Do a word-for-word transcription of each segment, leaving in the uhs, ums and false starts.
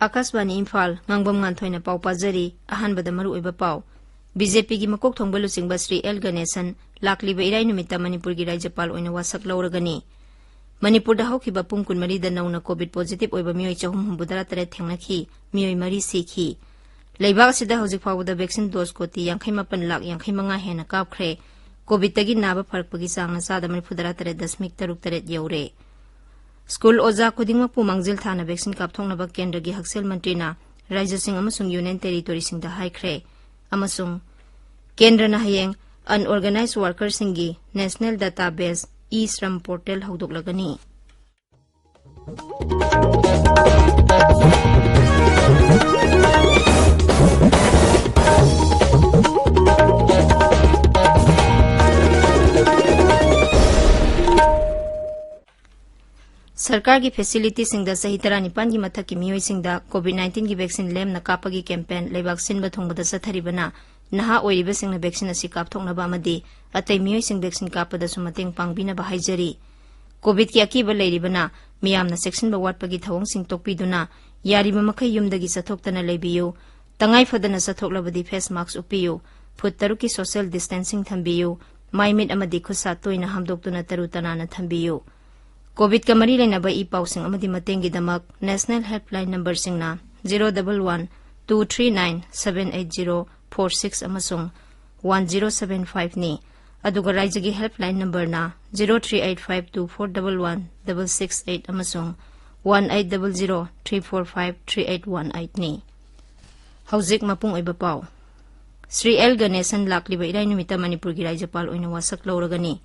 ꯑꯥꯀꯥꯁꯕꯥꯅꯤ ꯏꯝꯐꯥꯜ, ꯉꯥꯡꯕꯝ ꯉꯥꯟꯊꯣꯏꯅ ꯄꯥꯎ ꯄꯥꯖꯔꯤ꯫ ꯑꯍꯥꯟꯕꯗ ꯃꯔꯨꯑꯣꯏꯕ ꯄꯥꯎ꯫ ꯕꯤ ꯖꯦ ꯄꯤꯒꯤ ꯃꯀꯣꯛ ꯊꯣꯡꯕ ꯂꯨꯆꯤꯡꯕ ꯁ꯭ꯔꯤ ꯑꯦꯜ ꯒꯅꯦꯁꯟ ꯂꯥꯛꯂꯤꯕ ꯏꯔꯥꯏ ꯅꯨꯃꯤꯠꯇ ꯃꯅꯤꯄꯨꯔꯒꯤ ꯔꯥꯖ꯭ꯌꯄꯥꯜ ꯑꯣꯏꯅ ꯋꯥꯁꯛ ꯂꯧꯔꯒꯅꯤ꯫ ꯃꯅꯤꯄꯨꯔꯗ ꯍꯧꯈꯤꯕ ꯄꯨꯡ ꯀꯨꯟꯃꯔꯤꯗ ꯅꯧꯅ ꯀꯣꯚꯤꯗ ꯄꯣꯖꯤꯇꯤꯚ ꯑꯣꯏꯕ ꯃꯤꯑꯣꯏ ꯆꯍꯨꯝ ꯍꯨꯝꯐꯨꯇꯔꯥ ꯇꯔꯦꯠ ꯊꯦꯡꯅꯈꯤ, ꯃꯤꯑꯣꯏ ꯃꯔꯤ ꯁꯤꯈꯤ꯫ ꯂꯩꯕꯥꯛ ꯑꯁꯤꯗ ꯍꯧꯖꯤꯛ ꯐꯥꯎꯕꯗ ꯚꯦꯛꯁꯤꯟ ꯗꯣꯁ ꯀꯣꯇꯤ ꯌꯥꯡꯈꯩ ꯃꯥꯄꯟ ꯂꯥꯈ ꯌꯥꯡꯈꯩ ꯃꯉꯥ ꯍꯦꯟꯅ ꯀꯥꯞꯈ꯭ꯔꯦ꯫ ꯀꯣꯚꯤꯗꯇꯒꯤ ꯅꯥꯕ ꯐꯔꯛꯄꯒꯤ ꯆꯥꯡꯅ ꯆꯥꯗ ꯃꯔꯤꯐꯨꯇꯔꯥ ꯇꯔꯦꯠ ꯗꯁꯃꯤꯛ ꯇꯔꯨꯛ ꯇꯔꯦꯠ ꯌꯧꯔꯦ꯫ ꯁ꯭ꯀꯨꯜ ꯑꯣꯖꯥ ꯈꯨꯗꯤꯡꯃꯛꯄꯨ ꯃꯥꯡꯖꯤꯜ ꯊꯥꯅ ꯚꯦꯛꯁꯤꯟ ꯀꯥꯞꯊꯣꯛꯅꯕ ꯀꯦꯟꯗ꯭ꯔꯒꯤ ꯍꯛꯁꯦꯜ ꯃꯟꯇ꯭ꯔꯤꯅ ꯔꯥꯖ꯭ꯌꯁꯤꯡ ꯑꯃꯁꯨꯡ ꯌꯨꯅꯤꯌꯟ ꯇꯦꯔꯤꯇꯣꯔꯤꯁꯤꯡꯗ ꯍꯥꯏꯈ꯭ꯔꯦ꯫ ꯑꯃꯁꯨꯡ ꯀꯦꯟꯗ꯭ꯔꯅ ꯍꯌꯦꯡ unorganised ꯋꯥꯔꯀꯔꯁꯤꯡꯒꯤ national database E ꯁ꯭ꯔꯝ portal ꯍꯧꯗꯣꯛꯂꯒꯅꯤ꯫ ꯁꯔꯀꯥꯔꯒꯤ ꯐꯦꯁꯤꯂꯤꯇꯤꯁꯤꯡꯗ ꯆꯍꯤ ꯇꯔꯥꯅꯤꯄꯥꯟꯒꯤ ꯃꯊꯛꯀꯤ ꯃꯤꯑꯣꯏꯁꯤꯡꯗ ꯀꯣꯚꯤꯗ ꯅꯥꯏꯟꯇꯤꯟꯒꯤ ꯚꯦꯛꯁꯤꯟ ꯂꯦꯝꯅ ꯀꯥꯞꯄꯒꯤ ꯀꯦꯝꯄꯦꯟ ꯂꯩꯕꯥꯛ ꯁꯤꯟꯕ ꯊꯨꯡꯕꯗ ꯆꯠꯊꯔꯤꯕꯅ ꯅꯍꯥ ꯑꯣꯏꯔꯤꯕꯁꯤꯡꯅ ꯚꯦꯛꯁꯤꯟ ꯑꯁꯤ ꯀꯥꯞꯊꯣꯛꯅꯕ ꯑꯃꯗꯤ ꯑꯇꯩ ꯃꯤꯑꯣꯏꯁꯤꯡ ꯚꯦꯛꯁꯤꯟ ꯀꯥꯞꯄꯗꯁꯨ ꯃꯇꯦꯡ ꯄꯥꯡꯕꯤꯅꯕ ꯍꯥꯏꯖꯔꯤ꯫ ꯀꯣꯚꯤꯗꯀꯤ ꯑꯀꯤꯕ ꯂꯩꯔꯤꯕꯅ ꯃꯤꯌꯥꯝꯅ ꯆꯦꯛꯁꯤꯟꯕ ꯋꯥꯠꯄꯒꯤ ꯊꯧꯑꯣꯡꯁꯤꯡ ꯇꯣꯛꯄꯤꯗꯨꯅ ꯌꯥꯔꯤꯕ ꯃꯈꯩ ꯌꯨꯝꯗꯒꯤ ꯆꯠꯊꯣꯛꯇꯅ ꯂꯩꯕꯤꯌꯨ꯫ ꯇꯉꯥꯏ ꯐꯗꯅ ꯆꯠꯊꯣꯛꯂꯕꯗꯤ ꯐꯦꯁ ꯃꯥꯛꯁ ꯎꯞꯄꯤꯌꯨ꯫ ꯐꯨꯠ ꯇꯔꯨꯛꯀꯤ ꯁꯣꯁꯤꯌꯦꯜ ꯗꯤꯁꯇꯦꯟꯁꯤꯡ ꯊꯝꯕꯤꯌꯨ꯫ ꯃꯥꯏ ꯃꯤꯠ ꯑꯃꯗꯤ ꯈꯨꯠ ꯁꯥ ꯇꯣꯏꯅ ꯍꯥꯝꯗꯣꯛꯇꯨꯅ ꯇꯔꯨ ꯇꯅꯥꯟꯅ ꯊꯝꯕꯤꯌꯨ꯫ ꯀꯣꯚꯤꯗꯀ ꯃꯔꯤ ꯂꯩꯅꯕ ꯏ ꯄꯥꯎꯁꯤꯡ ꯑꯃꯗꯤ ꯃꯇꯦꯡꯒꯤꯗꯃꯛ ꯅꯦꯁꯅꯦꯜ ꯍꯦꯜꯞꯂꯥꯏꯟ ꯅꯝꯕꯔꯁꯤꯡꯅ zero double one two three nine seven eight zero four six ꯑꯃꯁꯨꯡ ꯋꯥꯟ ꯖꯤꯔꯣ ꯁꯚꯦꯟ ꯐꯥꯏꯚꯅꯤ꯫ ꯑꯗꯨꯒ ꯔꯥꯏꯖ꯭ꯌꯒꯤ ꯍꯦꯜꯞꯂꯥꯏꯟ ꯅꯝꯕꯔꯅ zero three eight five two four double one double six eight ꯑꯃꯁꯨꯡ one eight double zero three four five three eight one ꯑꯩꯠꯅꯤ꯫ ꯍꯧꯖꯤꯛ ꯃꯄꯨꯡ ꯑꯣꯏꯕ ꯄꯥꯎ꯫ ꯁ꯭ꯔꯤ ꯑꯦꯜ ꯒꯅꯦꯁꯟ ꯂꯥꯛꯂꯤꯕ ꯏꯔꯥꯏ ꯅꯨꯃꯤꯠꯇ ꯃꯅꯤꯄꯨꯔꯒꯤ ꯔꯥꯖ꯭ꯌꯄꯥꯜ ꯑꯣꯏꯅ ꯋꯥꯁꯛ ꯂꯧꯔꯒꯅꯤ꯫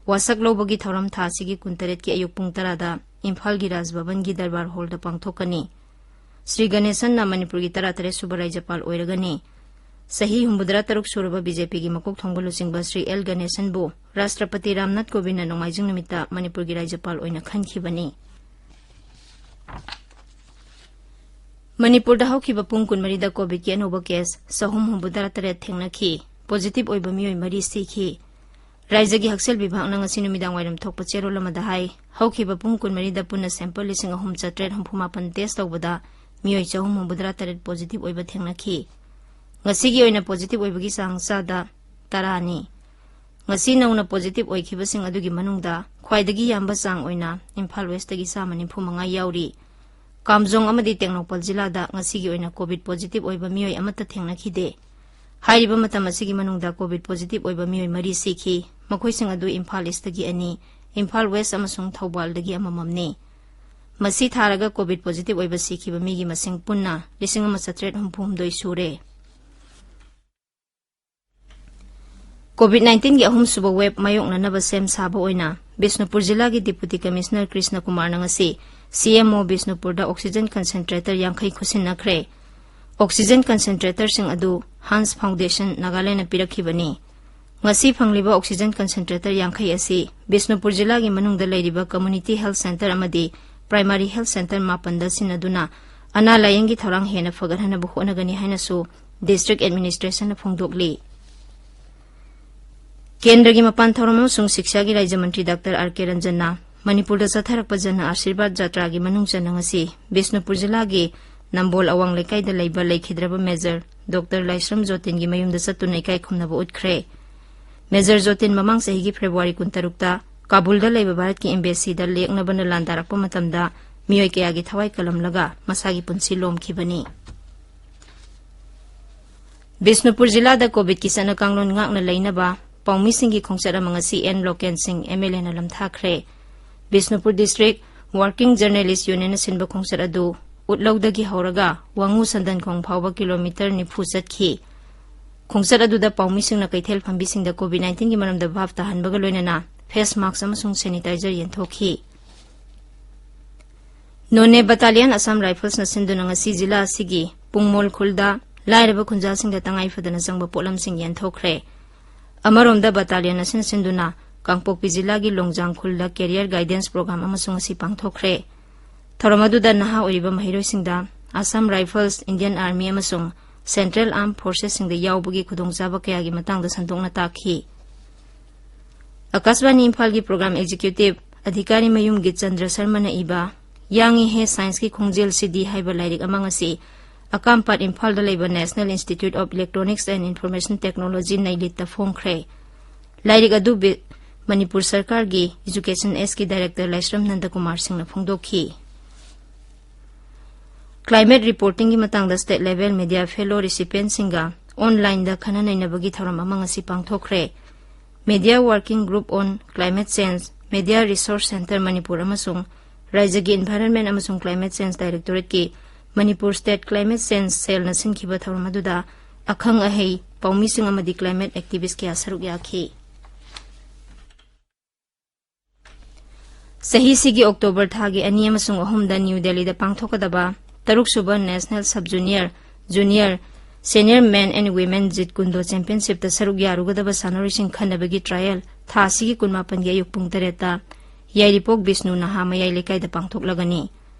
ꯋꯥꯁꯛ ꯂꯧꯕꯒꯤ ꯊꯧꯔꯝ ꯊꯥ ꯑꯁꯤꯒꯤ ꯀꯨꯟꯇꯔꯦꯠꯀꯤ ꯑꯌꯨꯛ ꯄꯨꯡ ꯇꯔꯥꯗ ꯏꯝꯐꯥꯜꯒꯤ ꯔꯥꯖ ꯚꯕꯟꯒꯤ ꯗꯔꯕꯥꯔ ꯍꯣꯜꯗ ꯄꯥꯡꯊꯣꯛꯀꯅꯤ꯫ ꯁ꯭ꯔꯤ ꯒꯅꯦꯁꯟꯅ ꯃꯅꯤꯄꯨꯔꯒꯤ ꯇꯔꯥꯇꯔꯦꯠ ꯁꯨꯕ ꯔꯥꯖ꯭ꯌꯄꯥꯜ ꯑꯣꯏꯔꯒꯅꯤ꯫ ꯆꯍꯤ ꯍꯨꯝꯐꯨꯇꯔꯥ ꯇꯔꯨꯛ ꯁꯨꯔꯕ ꯕꯤ ꯖꯦ ꯄꯤꯒꯤ ꯃꯀꯣꯛ ꯊꯣꯡꯕ ꯂꯨꯆꯤꯡꯕ ꯁ꯭ꯔꯤ ꯑꯦꯜ ꯒꯅꯦꯁꯟꯕꯨ ꯔꯥꯁꯇ꯭ꯔꯄꯇꯤ ꯔꯥꯝꯅꯥꯊ ꯀꯣꯕꯤꯟꯗꯅ ꯅꯣꯡꯃꯥꯏꯖꯤꯡ ꯅꯨꯃꯤꯠꯇ ꯃꯅꯤꯄꯨꯔꯒꯤ ꯔꯥꯖ꯭ꯌꯄꯥꯜ ꯑꯣꯏꯅ ꯈꯟꯈꯤꯕꯅꯤ꯫ ꯃꯅꯤꯄꯨꯔꯗ ꯍꯧꯈꯤꯕ ꯄꯨꯡ ꯀꯨꯟꯃꯔꯤꯗ ꯀꯣꯚꯤꯗꯀꯤ ꯑꯅꯧꯕ ꯀꯦꯁ ꯆꯍꯨꯝ ꯍꯨꯝꯐꯨꯇꯔꯥ ꯇꯔꯦꯠ ꯊꯦꯡꯅꯈꯤ꯫ ꯄꯣꯖꯤꯇꯤꯚ ꯑꯣꯏꯕ ꯃꯤꯑꯣꯏ ꯃꯔꯤ ꯁꯤꯈꯤ꯫ ꯔꯥꯏꯖ꯭ꯌꯒꯤ ꯍꯛꯁꯦꯜ ꯕꯤꯚꯥꯒꯅ ꯉꯁꯤ ꯅꯨꯃꯤꯗꯥꯡ ꯋꯥꯏꯔꯝ ꯊꯣꯛꯄ ꯆꯦꯔꯣꯜ ꯑꯃꯗ ꯍꯥꯏ, ꯍꯧꯈꯤꯕ ꯄꯨꯡ ꯀꯨꯟꯃꯔꯤꯗ ꯄꯨꯟꯅ ꯁꯦꯝꯄꯜ ꯂꯤꯁꯤꯡ ꯑꯍꯨꯝ ꯆꯥꯇ꯭ꯔꯦꯠ ꯍꯨꯝꯐꯨ ꯃꯥꯄꯟ ꯇꯦꯁ ꯇꯧꯕꯗ ꯃꯤꯑꯣꯏ ꯆꯍꯨꯝ ꯍꯨꯝꯐꯨꯇꯔꯥ ꯇꯔꯦꯠ ꯄꯣꯖꯤꯇꯤꯚ ꯑꯣꯏꯕ ꯊꯦꯡꯅꯈꯤ꯫ ꯉꯁꯤꯒꯤ ꯑꯣꯏꯅ ꯄꯣꯖꯤꯇꯤꯚ ꯑꯣꯏꯕꯒꯤ ꯆꯥꯡ ꯆꯥꯗ ꯇꯔꯥꯅꯤ꯫ ꯉꯁꯤ ꯅꯧꯅ ꯄꯣꯖꯤꯇꯤꯚ ꯑꯣꯏꯈꯤꯕꯁꯤꯡ ꯑꯗꯨꯒꯤ ꯃꯅꯨꯡꯗ ꯈ꯭ꯋꯥꯏꯗꯒꯤ ꯌꯥꯝꯕ ꯆꯥꯡ ꯑꯣꯏꯅ ꯏꯝꯐꯥꯜ ꯋꯦꯁꯇꯒꯤ ꯆꯥꯝꯃ ꯅꯤꯐꯨ ꯃꯉꯥ ꯌꯥꯎꯔꯤ꯫ ꯀꯥꯝꯖꯣꯡ ꯑꯃꯗꯤ ꯇꯦꯡꯅꯧꯄꯜ ꯖꯤꯂꯥꯗ ꯉꯁꯤꯒꯤ ꯑꯣꯏꯅ ꯀꯣꯚꯤꯗ ꯄꯣꯖꯤꯇꯤꯚ ꯑꯣꯏꯕ ꯃꯤꯑꯣꯏ ꯑꯃꯠꯇ ꯊꯦꯡꯅꯈꯤꯗꯦ꯫ ꯍꯥꯏꯔꯤꯕ ꯃꯇꯝ ꯑꯁꯤꯒꯤ ꯃꯅꯨꯡꯗ ꯀꯣꯚꯤꯗ ꯄꯣꯖꯤꯇꯤꯚ ꯑꯣꯏꯕ ꯃꯤꯑꯣꯏ ꯃꯔꯤ ꯁꯤꯈꯤ꯫ ꯃꯈꯣꯏꯁꯤꯡ ꯑꯗꯨ ꯏꯝꯐꯥꯜ ꯏꯁꯇꯒꯤ ꯑꯅꯤ, ꯏꯝꯐꯥꯜ ꯋꯦꯁ ꯑꯃꯁꯨꯡ ꯊꯧꯕꯥꯜꯗꯒꯤ ꯑꯃꯃꯝꯅꯤ꯫ ꯃꯁꯤ ꯊꯥꯔꯒ ꯀꯣꯚꯤꯗ ꯄꯣꯖꯤꯇꯤꯚ ꯑꯣꯏꯕ ꯁꯤꯈꯤꯕ ꯃꯤꯒꯤ ꯃꯁꯤꯡ ꯄꯨꯟꯅ ꯂꯤꯁꯤꯡ ꯑꯃ ꯆꯥꯇ꯭ꯔꯦꯠ ꯍꯨꯝꯐꯨ ꯍꯨꯝꯗꯣꯏ ꯁꯨꯔꯦ꯫ ꯀꯣꯚꯤꯗ ꯅꯥꯏꯟꯇꯤꯟꯒꯤ ꯑꯍꯨꯝꯁꯨꯕ ꯋꯦꯕ ꯃꯥꯌꯣꯛꯅꯅꯕ ꯁꯦꯝ ꯁꯥꯕ ꯑꯣꯏꯅ ꯕꯤꯁꯅꯨꯄꯨꯔ ꯖꯤꯂꯥꯒꯤ ꯗꯤꯄꯨꯇꯤ ꯀꯃꯤꯁꯅꯔ ꯀ꯭ꯔꯤꯁꯅ ꯀꯨꯃꯥꯔꯅ ꯉꯁꯤ ꯁꯤ ꯑꯦꯝ ꯑꯣ ꯕꯤꯁꯅꯨꯄꯨꯔꯗ ꯑꯣꯛꯁꯤꯖꯟ ꯀꯟꯁꯦꯟꯇ꯭ꯔꯦꯇꯔ ꯌꯥꯡꯈꯩ ꯈꯨꯠꯁꯤꯟꯅꯈ꯭ꯔꯦ꯫ ꯑꯣꯛꯁꯤꯖꯟ ꯀꯟꯁꯦꯟꯇ꯭ꯔꯦꯇꯔꯁꯤꯡ ꯑꯗꯨ ꯍꯥꯟꯁ ꯐꯥꯎꯟꯗꯦꯁꯟ ꯅꯥꯒꯥꯂꯦꯟꯗꯅ ꯄꯤꯔꯛꯈꯤꯕꯅꯤ꯫ ꯉꯁꯤ ꯐꯪꯂꯤꯕ ꯑꯣꯛꯁꯤꯖꯟ ꯀꯟꯁꯦꯟꯇ꯭ꯔꯦꯇꯔ ꯌꯥꯡꯈꯩ ꯑꯁꯤ ꯕꯤꯁꯅꯨꯄꯨꯔ ꯖꯤꯂꯥꯒꯤ ꯃꯅꯨꯡꯗ ꯂꯩꯔꯤꯕ ꯀꯝꯃ꯭ꯌꯨꯅꯤꯇꯤ ꯍꯦꯜꯊ ꯁꯦꯟꯇꯔ ꯑꯃꯗꯤ ꯄ꯭ꯔꯥꯏꯃꯥꯔꯤ ꯍꯦꯜꯊ ꯁꯦꯟꯇꯔ ꯃꯥꯄꯟꯗ ꯁꯤꯟꯅꯗꯨꯅ ꯑꯅꯥ ꯂꯥꯌꯦꯡꯒꯤ ꯊꯧꯔꯥꯡ ꯍꯦꯟꯅ ꯐꯒꯠꯍꯟꯅꯕ ꯍꯣꯠꯅꯒꯅꯤ ꯍꯥꯏꯅꯁꯨ ꯗꯤꯁꯇ꯭ꯔꯤꯛ ꯑꯦꯗꯃꯤꯅꯤꯁꯇ꯭ꯔꯦꯁꯟꯅ ꯐꯣꯡꯗꯣꯛꯂꯤ꯫ ꯀꯦꯟꯗ꯭ꯔꯒꯤ ꯃꯄꯥꯟ ꯊꯧꯔꯝ ꯑꯃꯁꯨꯡ ꯁꯤꯛꯁꯥꯒꯤ ꯔꯥꯖ꯭ꯌ ꯃꯟꯇ꯭ꯔꯤ ꯗꯥꯛꯇꯔ ꯑꯥꯔ ꯀꯦ ꯔꯟꯖꯟꯅ ꯃꯅꯤꯄꯨꯔꯗ ꯆꯠꯊꯔꯛꯄ ꯖꯟ ꯑꯥꯁꯤꯔꯕꯥꯗ ꯖꯥꯇ꯭ꯔꯥꯒꯤ ꯃꯅꯨꯡ ꯆꯟꯅ ꯉꯁꯤ ꯕꯤꯁꯅꯨꯄꯨꯔ ꯖꯤꯂꯥꯒꯤ ꯅꯝꯕꯣꯜ ꯑꯋꯥꯡ ꯂꯩꯀꯥꯏꯗ ꯂꯩꯕ ꯂꯩꯈꯤꯗ꯭ꯔꯕ ꯃꯦꯖꯔ ꯗꯣꯛꯇꯔ ꯂꯥꯏꯁ꯭ꯔꯝ ꯖꯣꯇꯤꯟꯒꯤ ꯃꯌꯨꯝꯗ ꯆꯠꯇꯨꯅ ꯏꯀꯥꯏ ꯈꯨꯝꯅꯕ ꯎꯠꯈ꯭ꯔꯦ꯫ ꯃꯦꯖꯔ ꯖꯣꯇꯤꯟ ꯃꯃꯥꯡ ꯆꯍꯤꯒꯤ ꯐꯦꯕ꯭ꯔꯨꯋꯥꯔꯤ ꯀꯨꯟꯇꯔꯨꯛꯇ ꯀꯥꯕꯨꯜꯗ ꯂꯩꯕ ꯚꯥꯔꯠꯀꯤ ꯑꯦꯝꯕꯦꯁꯤꯗ ꯂꯦꯛꯅꯕꯅ ꯂꯥꯟꯗꯥꯔꯛꯄ ꯃꯇꯝꯗ ꯃꯤꯑꯣꯏ ꯀꯌꯥꯒꯤ ꯊꯋꯥꯏ ꯀꯜꯂꯝꯂꯒ ꯃꯁꯥꯒꯤ ꯄꯨꯟꯁꯤ ꯂꯣꯝꯈꯤꯕꯅꯤ꯫ ꯕꯤꯁꯅꯨꯄꯨꯔ ꯖꯤꯂꯥꯗ ꯀꯣꯚꯤꯗꯀꯤ ꯆꯠꯅ ꯀꯥꯡꯂꯣꯟ ꯉꯥꯛꯅ ꯂꯩꯅꯕ ꯄꯥꯎꯃꯤꯁꯤꯡꯒꯤ ꯈꯣꯡꯆꯠ ꯑꯃ ꯉꯁꯤ ꯑꯦꯟ ꯂꯣꯀꯦꯟ ꯁꯤꯡ ꯑꯦꯝ ꯑꯦꯜ ꯑꯦꯅ ꯂꯝꯊꯥꯈ꯭ꯔꯦ꯫ ꯕꯤꯁꯅꯨꯄꯨꯔ ꯗꯤꯁꯇ꯭ꯔꯤꯛ ꯋꯥꯔꯀꯤꯡ ꯖꯔꯅꯦꯂꯤꯁ ꯌꯨꯅꯤꯌꯟꯅ ꯁꯤꯟꯕ ꯈꯣꯡꯆꯠ ꯑꯗꯨ ꯎꯠꯂꯧꯗꯒꯤ ꯍꯧꯔꯒ ꯋꯥꯉꯨ ꯁꯟꯗꯟꯈꯣꯡ ꯐꯥꯎꯕ ꯀꯤꯂꯣꯃꯤꯇꯔ ꯅꯤꯐꯨ ꯆꯠꯈꯤ꯫ ꯈꯣꯡꯆꯠ ꯑꯗꯨꯗ ꯄꯥꯎꯃꯤꯁꯤꯡꯅ ꯀꯩꯊꯦꯜ ꯐꯝꯕꯤꯁꯤꯡꯗ ꯀꯣꯚꯤꯗ ꯅꯥꯏꯟꯇꯤꯟꯒꯤ ꯃꯔꯝꯗ ꯚꯥꯞ ꯇꯥꯍꯟꯕꯒ ꯂꯣꯏꯅꯅ ꯐꯦꯁ ꯃꯥꯛꯁ ꯑꯃꯁꯨꯡ ꯁꯦꯅꯤꯇꯥꯏꯖꯔ ꯌꯦꯟꯊꯣꯛꯈꯤ꯫ ꯅꯣꯅꯦ ꯕꯠꯇꯥꯂꯤꯌꯟ ꯑꯁꯥꯝ ꯔꯥꯏꯐꯜꯁꯅ ꯁꯤꯟꯗꯨꯅ ꯉꯁꯤ ꯖꯤꯂꯥ ꯑꯁꯤꯒꯤ ꯄꯨꯡꯃꯣꯜ ꯈꯨꯜꯗ ꯂꯥꯏꯔꯕ ꯈꯨꯟꯖꯥꯁꯤꯡꯗ ꯇꯉꯥꯏ ꯐꯗꯅ ꯆꯪꯕ ꯄꯣꯠꯂꯝꯁꯤꯡ ꯌꯦꯟꯊꯣꯛꯈ꯭ꯔꯦ꯫ ꯑꯃꯔꯣꯝꯗ ꯕꯠꯇꯥꯂꯤꯌꯟ ꯑꯁꯤꯅ ꯁꯤꯟꯗꯨꯅ ꯀꯥꯡꯄꯣꯛꯄꯤ ꯖꯤꯂꯥꯒꯤ ꯂꯣꯡꯖꯥꯡ ꯈꯨꯜꯗ ꯀꯦꯔꯤꯌꯔ ꯒꯥꯏꯗꯦꯟꯁ ꯄ꯭ꯔꯣꯒ꯭ꯔꯥꯝ ꯑꯃꯁꯨ ꯉꯁꯤ ꯄꯥꯡꯊꯣꯛꯈ꯭ꯔꯦ꯫ ꯊꯧꯔꯝ ꯑꯗꯨꯗ ꯅꯍꯥ ꯑꯣꯏꯔꯤꯕ ꯃꯍꯩꯔꯣꯏꯁꯤꯡꯗ Assam Rifles, Indian Army ꯑꯃꯁꯨꯡ Central Armed Forcesꯁꯤꯡꯗ ꯌꯥꯎꯕꯒꯤ ꯈꯨꯗꯣꯡꯆꯥꯕ ꯀꯌꯥꯒꯤ ꯃꯇꯥꯡꯗ ꯁꯟꯗꯣꯛꯅ ꯇꯥꯛꯈꯤ꯫ ꯑꯀꯥꯁꯕꯥꯅꯤ ꯏꯝꯐꯥꯜꯒꯤ Program Executive ꯑꯙꯤꯀꯥꯔꯤ ꯃꯌꯨꯝꯒꯤ ꯆꯟꯗ꯭ꯔ ꯁꯔꯃꯅ ꯏꯕ ꯌꯥꯡꯉꯤꯍꯦ ꯁꯥꯏꯟꯁꯀꯤ ꯈꯣꯡꯖꯦꯜꯁꯤꯗꯤ ꯍꯥꯏꯕ ꯂꯥꯏꯔꯤꯛ ꯑꯃ ꯉꯁꯤ ꯑꯀꯥꯝꯄꯥꯠ ꯏꯝꯐꯥꯜꯗ ꯂꯩꯕ National Institute of Electronics and Information Technology ꯅꯩꯂꯤꯠꯇ ꯐꯣꯡꯈ꯭ꯔꯦ꯫ ꯂꯥꯏꯔꯤꯛ ꯑꯗꯨ ꯕꯤ-, ꯃꯅꯤꯄꯨꯔ ꯁꯔꯀꯥꯔꯒꯤ Education Sꯀꯤ Director ꯂꯥꯏꯁ꯭ꯔꯝ ꯅꯟꯗꯀꯨꯃꯥꯔ ꯁꯤꯡꯅ ꯐꯣꯡꯗꯣꯛꯈꯤ꯫ Climate reportingꯒꯤ ꯃꯇꯥꯡꯗ state level media fellow recipientꯁꯤꯡꯒ onlineꯗ ꯈꯟꯅ ꯅꯩꯅꯕꯒꯤ ꯊꯧꯔꯝ ꯑꯃ ꯉꯁꯤ ꯄꯥꯡꯊꯣꯛꯈ꯭ꯔꯦ꯫ Media Working Group on Climate Change, Media Resource Centre Manipur ꯑꯃꯁꯨꯡ ꯔꯥꯏꯖ꯭ꯌꯒꯤ Environment ꯑꯃꯁꯨꯡ Climate Change Directorateꯀꯤ Manipur State Climate Change Cellꯅ ꯁꯤꯟꯈꯤꯕ ꯊꯧꯔꯝ ꯑꯗꯨꯗ ꯑꯈꯪ ꯑꯍꯩ, ꯄꯥꯎꯃꯤꯁꯤꯡ ꯑꯃꯗꯤ climate activist ꯀꯌꯥ ꯁꯔꯨꯛ ꯌꯥꯈꯤ꯫ ꯆꯍꯤꯁꯤꯒꯤ October ꯊꯥꯒꯤ ꯑꯅꯤ ꯑꯃꯁꯨꯡ ꯑꯍꯨꯝꯗ ꯅ꯭ꯌꯨ ꯗꯦꯜꯂꯤꯗ ꯄꯥꯡꯊꯣꯛꯀꯗꯕ ꯇꯔꯨꯛꯁꯨꯕ National Sub Junior, Junior, Senior Men and Women Jeet Kune Do Championshipꯇ ꯁꯔꯨꯛ ꯌꯥꯔꯨꯒꯗꯕ ꯁꯥꯟꯅꯔꯣꯏꯁꯤꯡ ꯈꯟꯅꯕꯒꯤ trial ꯊꯥ ꯑꯁꯤꯒꯤ ꯀꯨꯟꯃꯥꯄꯟꯒꯤ ꯑꯌꯨꯛ ꯄꯨꯡ ꯇꯔꯦꯠꯇ ꯌꯥꯏꯔꯤꯄꯣꯛ ꯕꯤꯁꯅꯨ ꯅꯍꯥ ꯃꯌꯥꯏ ꯂꯩꯀꯥꯏꯗ ꯄꯥꯡꯊꯣꯛꯂꯒꯅꯤ꯫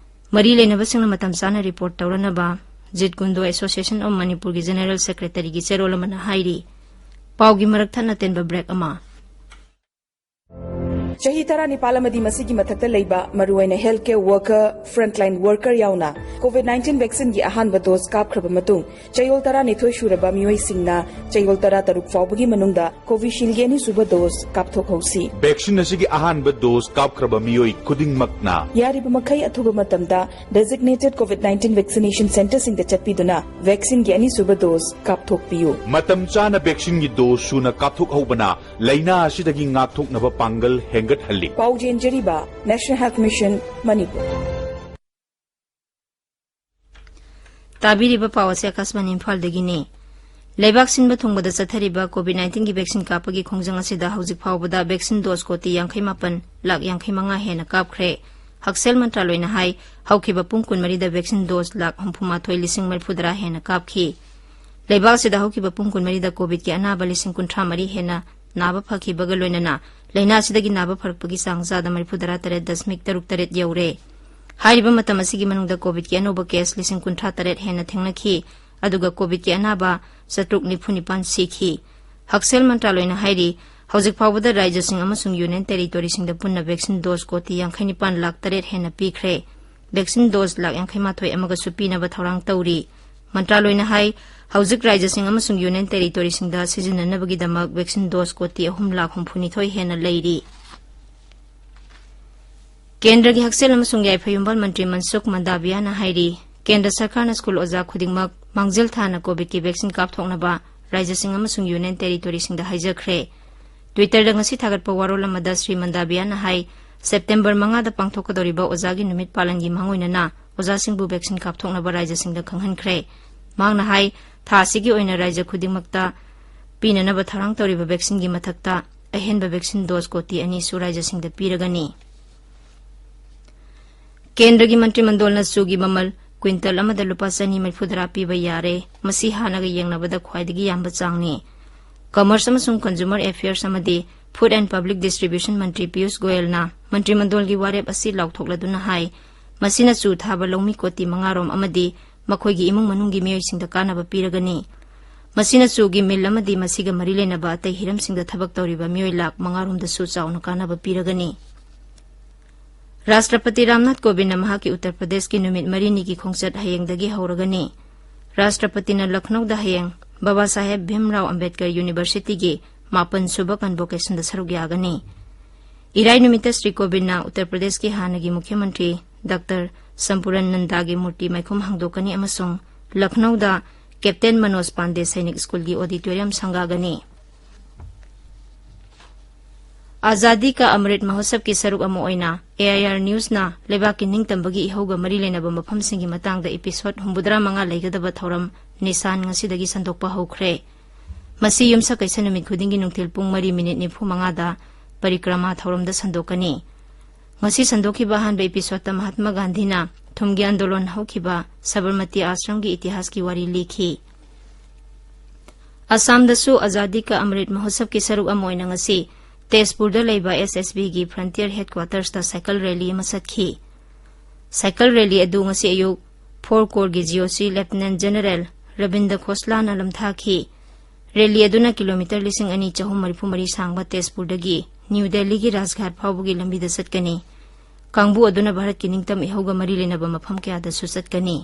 ꯃꯔꯤ ꯂꯩꯅꯕꯁꯤꯡꯅ ꯃꯇꯝ ꯆꯥꯅ report ꯇꯧꯔꯅꯕ Jeet Kune Do Association of ꯃꯅꯤꯄꯨꯔꯒꯤ General Secretaryꯒꯤ ꯆꯦꯔꯣꯜ ꯑꯃꯅ ꯍꯥꯏꯔꯤ꯫ ꯄꯥꯎꯒꯤ ꯃꯔꯛ ꯊꯠꯅ ꯇꯦꯟꯕ break ꯑꯃ꯫ ꯆꯍꯤ ꯇꯔꯥꯅꯤꯄꯥꯜ ꯑꯃꯗꯤ ꯃꯁꯤꯒꯤ ꯃꯊꯛꯇ ꯂꯩꯕ ꯃꯔꯨꯑꯣꯏꯅ healthcare worker, frontline worker ꯌꯥꯎꯅ COVID nineteen vaccineꯒꯤ ꯑꯍꯥꯟꯕ dose ꯀꯥꯞꯈ꯭ꯔꯕ ꯃꯇꯨꯡ, ꯆꯌꯣꯜ ꯇꯔꯥꯅꯤꯊꯣꯏ ꯁꯨꯔꯕ ꯃꯤꯑꯣꯏꯁꯤꯡꯅ ꯆꯌꯣꯜ ꯇꯔꯥꯇꯔꯨꯛ ꯐꯥꯎꯕꯒꯤ ꯃꯅꯨꯡꯗ Covisheelꯒꯤ ꯑꯅꯤꯁꯨꯕ dose ꯀꯥꯞꯊꯣꯛꯍꯧꯁꯤ꯫ Vaccine ꯑꯁꯤꯒꯤ ꯑꯍꯥꯟꯕ dose ꯀꯥꯞꯈ꯭ꯔꯕ ꯃꯤꯑꯣꯏ ꯈꯨꯗꯤꯡꯃꯛꯅ ꯌꯥꯔꯤꯕ ꯃꯈꯩ ꯑꯊꯨꯕ ꯃꯇꯝꯗ designated COVID nineteen vaccination centreꯁꯤꯡꯗ ꯆꯠꯄꯤꯗꯨꯅ vaccineꯒꯤ ꯑꯅꯤꯁꯨꯕ dose ꯀꯥꯞꯊꯣꯛꯄꯤꯌꯨ꯫ ꯃꯇꯝ ꯆꯥꯅ vaccine ꯒꯤ dose ꯁꯨꯅ ꯀꯥꯞꯊꯣꯛꯍꯧꯕꯅ ꯂꯩꯅꯥ ꯑꯁꯤꯗꯒꯤ ꯉꯥꯛꯊꯣꯛꯅꯕ ꯄꯥꯡꯒꯜ ꯍꯦꯟꯒꯠꯍꯜꯂꯤ꯫ ꯄꯥꯎ ꯆꯦꯟꯖꯔꯤꯕ National Health Mission, ꯃꯅꯤꯄꯨꯔ꯫ ꯇꯥꯕꯤꯔꯤꯕ ꯄꯥꯎ ꯑꯁꯤ ꯑꯀꯥꯁꯕꯥꯅꯤ ꯏꯝꯐꯥꯜꯗꯒꯤꯅꯤ꯫ ꯂꯩꯕꯥꯛ ꯁꯤꯟꯕ ꯊꯨꯡꯕꯗ ꯆꯠꯊꯔꯤꯕ COVID nineteenꯒꯤ vaccine ꯀꯥꯞꯄꯒꯤ ꯈꯣꯡꯖꯪ ꯑꯁꯤꯗ ꯍꯧꯖꯤꯛ ꯐꯥꯎꯕꯗ vaccine dose ꯀꯣꯇꯤ ꯌꯥꯡꯈꯩ ꯃꯥꯄꯟ ꯂꯥꯈ ꯌꯥꯡꯈꯩ ꯃꯉꯥ ꯍꯦꯟꯅ ꯀꯥꯞꯈ꯭ꯔꯦ꯫ ꯍꯛꯁꯦꯜ ꯃꯟꯇ꯭ꯔꯥꯂꯣꯏꯅ ꯍꯥꯏ, ꯍꯧꯈꯤꯕ ꯄꯨꯡ ꯀꯨꯟꯃꯔꯤꯗ vaccine dose ꯂꯥꯈ ꯍꯨꯝꯐꯨ ꯃꯥꯊꯣꯏ ꯂꯤꯁꯤꯡ ꯃꯔꯤꯐꯨ ꯇꯔꯥ ꯍꯦꯟꯅ ꯀꯥꯞꯈꯤ꯫ ꯂꯩꯕꯥꯛ ꯑꯁꯤꯗ ꯍꯧꯈꯤꯕ ꯄꯨꯡ ꯀꯨꯟꯃꯔꯤꯗ COVIDꯀꯤ ꯑꯅꯥꯕ ꯂꯤꯁꯤꯡ ꯀꯨꯟꯊ꯭ꯔꯥ ꯃꯔꯤ ꯍꯦꯟꯅ ꯅꯥꯕ ꯐꯈꯤꯕꯒ ꯂꯣꯏꯅꯅ ꯂꯥꯏꯅꯥ ꯑꯁꯤꯗꯒꯤ ꯅꯥꯕ ꯐꯔꯛꯄꯒꯤ ꯆꯥꯡ ꯆꯥꯗ ꯃꯔꯤꯐꯨ ꯇꯔꯥ ꯇꯔꯦꯠ ꯗꯁꯃꯤꯛ ꯇꯔꯨꯛ ꯇꯔꯦꯠ ꯌꯧꯔꯦ꯫ ꯍꯥꯏꯔꯤꯕ ꯃꯇꯝ ꯑꯁꯤꯒꯤ ꯃꯅꯨꯡꯗ ꯀꯣꯚꯤꯗꯀꯤ ꯑꯅꯧꯕ ꯀꯦꯁ ꯂꯤꯁꯤꯡ ꯀꯨꯟꯊ꯭ꯔꯥ ꯇꯔꯦꯠ ꯍꯦꯟꯅ ꯊꯦꯡꯅꯈꯤ, ꯑꯗꯨꯒ ꯀꯣꯚꯤꯗꯀꯤ ꯑꯅꯥꯕ ꯆꯥꯇ꯭ꯔꯨꯛ ꯅꯤꯐꯨ ꯅꯤꯄꯥꯟ ꯁꯤꯈꯤ꯫ ꯍꯛꯁꯦꯜ ꯃꯟꯇ꯭ꯔꯥꯂꯣꯏꯅ ꯍꯥꯏꯔꯤ, ꯍꯧꯖꯤꯛ ꯐꯥꯎꯕꯗ ꯔꯥꯖ꯭ꯌꯁꯤꯡ ꯑꯃꯁꯨꯡ ꯌꯨꯅꯤꯌꯟ ꯇꯦꯔꯤꯇꯣꯔꯤꯁꯤꯡꯗ ꯄꯨꯟꯅ ꯚꯦꯛꯁꯤꯟ ꯗꯣꯁ ꯀꯣꯇꯤ ꯌꯥꯡꯈꯩ ꯅꯤꯄꯥꯟ ꯂꯥꯈ ꯇꯔꯦꯠ ꯍꯦꯟꯅ ꯄꯤꯈ꯭ꯔꯦ꯫ ꯚꯦꯛꯁꯤꯟ ꯗꯣꯁ ꯂꯥꯈ ꯌꯥꯡꯈꯩ ꯃꯥꯊꯣꯏ ꯑꯃꯒꯁꯨ ꯄꯤꯅꯕ ꯊꯧꯔꯥꯡ ꯇꯧꯔꯤ꯫ ꯃꯟꯇ꯭ꯔꯥꯂꯣꯏꯅ ꯍꯥꯏ, ꯍꯧꯖꯤꯛ ꯔꯥꯖ꯭ꯌꯁꯤꯡ ꯑꯃꯁꯨꯡ ꯌꯨꯅꯤꯌꯟ ꯇꯦꯔꯤꯇꯣꯔꯤꯁꯤꯡꯗ ꯁꯤꯖꯤꯟꯅꯅꯕꯒꯤꯗꯃꯛ ꯚꯦꯛꯁꯤꯟ ꯗꯣꯁ ꯀꯣꯇꯤ ꯑꯍꯨꯝ ꯂꯥꯈ ꯍꯨꯝꯐꯨ ꯅꯤꯊꯣꯏ ꯍꯦꯟꯅ ꯂꯩꯔꯤ꯫ ꯀꯦꯟꯗ꯭ꯔꯒꯤ ꯍꯛꯁꯦꯜ ꯑꯃꯁꯨꯡ ꯌꯥꯏꯐ ꯌꯨꯝꯕꯥꯜ ꯃꯟꯇ꯭ꯔꯤ ꯃꯟꯁꯨꯈ ꯃꯟꯗꯥꯕꯤꯌꯥꯅ ꯍꯥꯏꯔꯤ, ꯀꯦꯟꯗ꯭ꯔ ꯁꯔꯀꯥꯔꯅ ꯁ꯭ꯀꯨꯜ ꯑꯣꯖꯥ ꯈꯨꯗꯤꯡꯃꯛ ꯃꯥꯡꯖꯤꯜ ꯊꯥꯅ ꯀꯣꯚꯤꯗꯀꯤ ꯚꯦꯛꯁꯤꯟ ꯀꯥꯞꯊꯣꯛꯅꯕ ꯔꯥꯖ꯭ꯌꯁꯤꯡ ꯑꯃꯁꯨꯡ ꯌꯨꯅꯤꯌꯟ ꯇꯦꯔꯤꯇꯣꯔꯤꯁꯤꯡꯗ ꯍꯥꯏꯖꯈ꯭ꯔꯦ꯫ ꯇ꯭ꯋꯤꯇꯔꯗ ꯉꯁꯤ ꯊꯥꯒꯠꯄ ꯋꯥꯔꯣꯜ ꯑꯃꯗ ꯁ꯭ꯔꯤ ꯃꯟꯗꯥꯕꯤꯌꯥꯅ ꯍꯥꯏ, ꯁꯦꯞꯇꯦꯝꯕꯔ ꯃꯉꯥꯗ ꯄꯥꯡꯊꯣꯛꯀꯗꯧꯔꯤꯕ ꯑꯣꯖꯥꯒꯤ ꯅꯨꯃꯤꯠ ꯄꯥꯂꯟꯒꯤ ꯃꯥꯡꯑꯣꯏꯅꯅ ꯑꯣꯖꯥꯁꯤꯡꯕꯨ ꯚꯦꯛꯁꯤꯟ ꯀꯥꯞꯊꯣꯛꯅꯕ ꯔꯥꯖ꯭ꯌꯁꯤꯡꯗ ꯈꯪꯍꯟꯈ꯭ꯔꯦ꯫ ꯃꯍꯥꯛꯅ ꯍꯥꯏ, ꯊꯥ ꯑꯁꯤꯒꯤ ꯑꯣꯏꯅ ꯔꯥꯖ꯭ꯌ ꯈꯨꯗꯤꯡꯃꯛꯇ ꯄꯤꯅꯅꯕ ꯊꯧꯔꯥꯡ ꯇꯧꯔꯤꯕ ꯚꯦꯛꯁꯤꯟꯒꯤ ꯃꯊꯛꯇ ꯑꯍꯦꯟꯕ ꯚꯦꯛꯁꯤꯟ ꯗꯣꯁ ꯀꯣꯇꯤ ꯑꯅꯤꯁꯨ ꯔꯥꯖ꯭ꯌꯁꯤꯡꯗ ꯄꯤꯔꯒꯅꯤ꯫ ꯀꯦꯟꯗ꯭ꯔꯒꯤ ꯃꯟꯇ꯭ꯔꯤ ꯃꯟꯗꯣꯜꯅ ꯆꯨꯒꯤ ꯃꯃꯜ ꯀ꯭ꯋꯤꯟꯇꯜ ꯑꯃꯗ ꯂꯨꯄꯥ ꯆꯅꯤ ꯃꯔꯤꯐꯨꯇꯔꯥ ꯄꯤꯕ ꯌꯥꯔꯦ꯫ ꯃꯁꯤ ꯍꯥꯟꯅꯒ ꯌꯦꯡꯅꯕꯗ ꯈ꯭ꯋꯥꯏꯗꯒꯤ ꯌꯥꯝꯕ ꯆꯥꯡꯅꯤ꯫ ꯀꯃꯔꯁ ꯑꯃꯁꯨꯡ ꯀꯟꯖꯨꯃꯔ ꯑꯦꯐꯤꯌꯔꯁ ꯑꯃꯗꯤ ꯐꯨꯗ ꯑꯦꯟ ꯄꯕ꯭ꯂꯤꯛ ꯗꯤꯁꯇ꯭ꯔꯤꯕ꯭ꯌꯨꯁꯟ ꯃꯟꯇ꯭ꯔꯤ ꯄꯤꯌꯨꯁ ꯒꯣꯌꯜꯅ ꯃꯟꯇ꯭ꯔꯤ ꯃꯟꯗꯣꯜꯒꯤ ꯋꯥꯔꯦꯞ ꯑꯁꯤ ꯂꯥꯎꯊꯣꯛꯂꯗꯨꯅ ꯍꯥꯏ, ꯃꯁꯤꯅ ꯆꯨ ꯊꯥꯕ ꯂꯧꯃꯤ ꯀꯣꯇꯤ ꯃꯉꯥꯔꯣꯝ ꯑꯃꯗꯤ ꯃꯈꯣꯏꯒꯤ ꯏꯃꯨꯡ ꯃꯅꯨꯡꯒꯤ ꯃꯤꯑꯣꯏꯁꯤꯡꯗ ꯀꯥꯟꯅꯕ ꯄꯤꯔꯒꯅꯤ꯫ ꯃꯁꯤꯅ ꯆꯨꯒꯤ ꯃꯤꯜ ꯑꯃꯗꯤ ꯃꯁꯤꯒ ꯃꯔꯤ ꯂꯩꯅꯕ ꯑꯇꯩ ꯍꯤꯔꯝꯁꯤꯡꯗ ꯊꯕꯛ ꯇꯧꯔꯤꯕ ꯃꯤꯑꯣꯏ ꯂꯥꯈ ꯃꯉꯥꯔꯣꯝꯗꯁꯨ ꯆꯥꯎꯅ ꯀꯥꯟꯅꯕ ꯄꯤꯔꯒꯅꯤ꯫ ꯔꯥꯁꯇ꯭ꯔꯄꯇꯤ ꯔꯥꯝꯅꯥꯊ ꯀꯣꯕꯤꯟꯗꯅ ꯃꯍꯥꯛꯀꯤ ꯎꯠꯇꯔ ꯄ꯭ꯔꯗꯦꯁꯀꯤ ꯅꯨꯃꯤꯠ ꯃꯔꯤꯅꯤꯒꯤ ꯈꯣꯡꯆꯠ ꯍꯌꯦꯡꯗꯒꯤ ꯍꯧꯔꯒꯅꯤ꯫ ꯔꯥꯁꯇ꯭ꯔꯄꯇꯤꯅ ꯂꯈꯅꯧꯗ ꯍꯌꯦꯡ ꯕꯕꯥ ꯁꯥꯍꯦꯕ ꯚꯤꯝꯔꯥꯎ ꯑꯝꯕꯦꯗꯀꯔ ꯌꯨꯅꯤꯚꯔꯁꯤꯇꯤꯒꯤ ꯃꯥꯄꯟ ꯁꯨꯕ ꯀꯟꯚꯣꯀꯦꯁꯟꯗ ꯁꯔꯨꯛ ꯌꯥꯒꯅꯤ꯫ ꯏꯔꯥꯏ ꯅꯨꯃꯤꯠꯇ ꯁ꯭ꯔꯤ ꯀꯣꯕꯤꯟꯗꯅ ꯎꯠꯇꯔ ꯄ꯭ꯔꯗꯦꯁꯀꯤ ꯍꯥꯟꯅꯒꯤ ꯃꯨꯈ꯭ꯌ ꯃꯟꯇ꯭ꯔꯤ ꯗꯥꯛꯇꯔ ꯁꯝꯄꯨꯔꯟ ꯅꯟꯗꯥꯒꯤ ꯃꯨꯔꯇꯤ ꯃꯥꯏꯈꯨꯝ ꯍꯥꯡꯗꯣꯛꯀꯅꯤ ꯑꯃꯁꯨꯡ ꯂꯈꯅꯧꯗ ꯀꯦꯞꯇꯦꯟ ꯃꯅꯣꯖ ꯄꯥꯟꯗꯦ ꯁꯩꯅꯤꯛ ꯁ꯭ꯀꯨꯜꯒꯤ ꯑꯣꯗꯤꯇꯣꯔꯤꯌꯝ ꯁꯪꯒꯥꯒꯅꯤ꯫ ꯑꯖꯥꯗꯤ ꯀꯥ ꯑꯃ꯭ꯔꯤꯠ ꯃꯍꯣꯠꯁꯕꯀꯤ ꯁꯔꯨꯛ ꯑꯃ ꯑꯣꯏꯅ ꯑꯦ ꯑꯥꯏ ꯑꯥꯔ ꯅ꯭ꯌꯨꯁꯅ ꯂꯩꯕꯥꯛꯀꯤ ꯅꯤꯡꯇꯝꯕꯒꯤ ꯏꯍꯧꯒ ꯃꯔꯤ ꯂꯩꯅꯕ ꯃꯐꯝꯁꯤꯡꯒꯤ ꯃꯇꯥꯡꯗ episode ꯍꯨꯝꯐꯨꯇꯔꯥ ꯃꯉꯥ ꯂꯩꯒꯗꯕ ꯊꯧꯔꯝ ꯅꯤꯁꯥꯟ ꯉꯁꯤꯗꯒꯤ ꯁꯟꯗꯣꯛꯄ ꯍꯧꯈ꯭ꯔꯦ꯫ ꯃꯁꯤ ꯌꯨꯝꯁꯀꯩꯁ ꯅꯨꯃꯤꯠ ꯈꯨꯗꯤꯡꯒꯤ ꯅꯨꯡꯊꯤꯜ ꯄꯨꯡ ꯃꯔꯤ ꯃꯤꯅꯤꯠ ꯅꯤꯐꯨ ꯃꯉꯥꯗ ꯄꯔꯤꯀ꯭ꯔꯃꯥ ꯊꯧꯔꯝꯗ ꯁꯟꯗꯣꯛꯀꯅꯤ꯫ ꯉꯁꯤ ꯁꯟꯗꯣꯛꯈꯤꯕ ꯑꯍꯥꯟꯕ episodeꯇ ꯃꯍꯥꯠꯃ ꯒꯥꯟꯙꯤꯅ ꯊꯨꯝꯒꯤ ꯑꯟꯗꯣꯂꯟ ꯍꯧꯈꯤꯕ ꯁꯕꯔꯃꯇꯤ ꯑꯥꯁ꯭ꯔꯝꯒꯤ ꯏꯇꯤꯍꯥꯁꯀꯤ ꯋꯥꯔꯤ ꯂꯤꯈꯤ꯫ ꯑꯁꯥꯝꯗꯁꯨ ꯑꯖꯥꯗꯤ ꯀꯥ ꯑꯃ꯭ꯔꯤꯠ ꯃꯍꯣꯠꯁꯕꯀꯤ ꯁꯔꯨꯛ ꯑꯃ ꯑꯣꯏꯅ ꯉꯁꯤ ꯇꯦꯖꯄꯨꯔꯗ ꯂꯩꯕ ꯑꯦꯁ ꯑꯦꯁ ꯕꯤꯒꯤ frontier headquartersꯇ cycle rally ꯑꯃ ꯆꯠꯈꯤ꯫ ꯁꯥꯏꯀꯜ ꯔꯦꯂꯤ ꯑꯗꯨ ꯉꯁꯤ ꯑꯌꯨꯛ ꯐꯣꯔ ꯀꯣꯔꯒꯤ ꯖꯤ ꯑꯣ ꯁꯤ ꯂꯦꯐꯇꯤꯅꯦꯟ ꯖꯦꯅꯔꯦꯜ ꯔꯕꯤꯟꯗ ꯈꯣꯁꯂꯥꯅ ꯂꯝꯊꯥꯈꯤ꯫ ꯔꯦꯂꯤ ꯑꯗꯨꯅ ꯀꯤꯂꯣꯃꯤꯇꯔ ꯂꯤꯁꯤꯡ ꯑꯅꯤ ꯆꯍꯨꯝ ꯃꯔꯤꯐꯨ ꯃꯔꯤ ꯁꯥꯡꯕ ꯇꯦꯖꯄꯨꯔꯗꯒꯤ ꯅ꯭ꯌꯨ ꯗꯦꯜꯂꯤꯒꯤ ꯔꯥꯖꯘꯥꯠ ꯐꯥꯎꯕꯒꯤ ꯂꯝꯕꯤꯗ ꯆꯠꯀꯅꯤ꯫ ꯀꯥꯡꯕꯨ ꯑꯗꯨꯅ ꯚꯥꯔꯠꯀꯤ ꯅꯤꯡꯇꯝ ꯏꯍꯧꯒ ꯃꯔꯤ ꯂꯩꯅꯕ ꯃꯐꯝ ꯀꯌꯥꯗꯁꯨ ꯆꯠꯀꯅꯤ꯫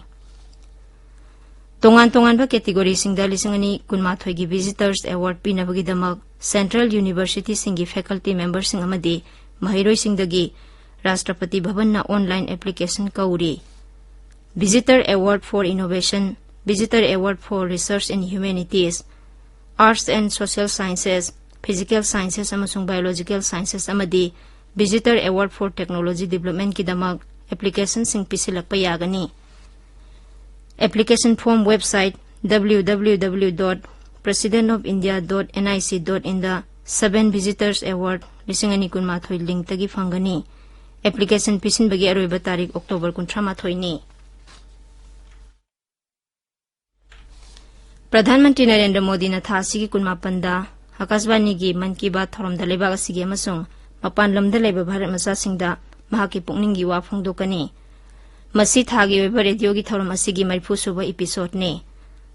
ꯇꯣꯉꯥꯟ ꯇꯣꯉꯥꯟꯕ ꯀꯦꯇꯤꯒꯣꯔꯤꯁꯤꯡꯗ ꯂꯤꯁꯤꯡ ꯑꯅꯤ ꯀꯨꯟꯃꯥꯊꯣꯏꯒꯤ ꯚꯤꯖꯤꯇꯔꯁ ꯑꯦꯋꯥꯔꯗ ꯄꯤꯅꯕꯒꯤꯗꯃꯛ ꯁꯦꯟꯇ꯭ꯔꯦꯜ ꯌꯨꯅꯤꯚꯔꯁꯤꯇꯤꯁꯤꯡꯒꯤ ꯐꯦꯀꯜꯇꯤ ꯃꯦꯝꯕꯔꯁꯤꯡ ꯑꯃꯗꯤ ꯃꯍꯩꯔꯣꯏꯁꯤꯡꯗꯒꯤ ꯔꯥꯁꯇ꯭ꯔꯄꯇꯤ ꯚꯕꯟꯅ ꯑꯣꯟꯂꯥꯏꯟ ꯑꯦꯄ꯭ꯂꯤꯀꯦꯁꯟ ꯀꯧꯔꯤ꯫ Visitor Award for Innovation, Visitor Award for Research in Humanities, Arts and Social Sciences, Physical Sciences ꯑꯃꯁꯨꯡ Biological Sciences ꯑꯃꯗꯤ Visitor Award for Technology Developmentꯀꯤꯗꯃꯛ ꯑꯦꯄ꯭ꯂꯤꯀꯦꯁꯟꯁꯤꯡ ꯄꯤꯁꯤꯜꯂꯛꯄ ꯌꯥꯒꯅꯤ꯫ Application form website www dot president of india dot nic dot inꯗ seven Visitors Award ꯂꯤꯁꯤꯡ ꯑꯅꯤ ꯀꯨꯟꯃꯥꯊꯣꯏ ꯂꯤꯡꯛꯇꯒꯤ ꯐꯪꯒꯅꯤ꯫ Application ꯄꯤꯁꯤꯟꯕꯒꯤ ꯑꯔꯣꯏꯕ ꯇꯥꯔꯤꯛ ꯑꯣꯛꯇꯣꯕꯔ ꯀꯨꯟꯊ꯭ꯔꯥ ꯃꯥꯊꯣꯏꯅꯤ꯫ ꯄ꯭ꯔꯙꯥꯟ ꯃꯟꯇ꯭ꯔꯤ ꯅꯔꯦꯟꯗ꯭ꯔ ꯃꯣꯗꯤꯅ ꯊꯥ ꯑꯁꯤꯒꯤ ꯀꯨꯟꯃꯥꯄꯟꯗ ꯑꯀꯥꯁꯕꯥꯅꯤꯒꯤ ꯃꯟ ꯀꯤ ꯕꯥꯠ ꯊꯧꯔꯝꯗ ꯂꯩꯕꯥꯛ ꯑꯁꯤꯒꯤ ꯑꯃꯁꯨꯡ ꯃꯄꯥꯟ ꯂꯝꯗ ꯂꯩꯕ ꯚꯥꯔꯠ ꯃꯆꯥꯁꯤꯡꯗ ꯃꯍꯥꯛꯀꯤ ꯄꯨꯛꯅꯤꯡꯒꯤ ꯋꯥ ꯐꯣꯡꯗꯣꯛꯀꯅꯤ꯫ ꯃꯁꯤ ꯊꯥꯒꯤ ꯑꯣꯏꯕ ꯔꯦꯗꯤꯑꯣꯒꯤ ꯊꯧꯔꯝ ꯑꯁꯤꯒꯤ ꯃꯔꯤꯐꯨ ꯁꯨꯕ ꯏꯄꯤꯁꯣꯗꯅꯤ꯫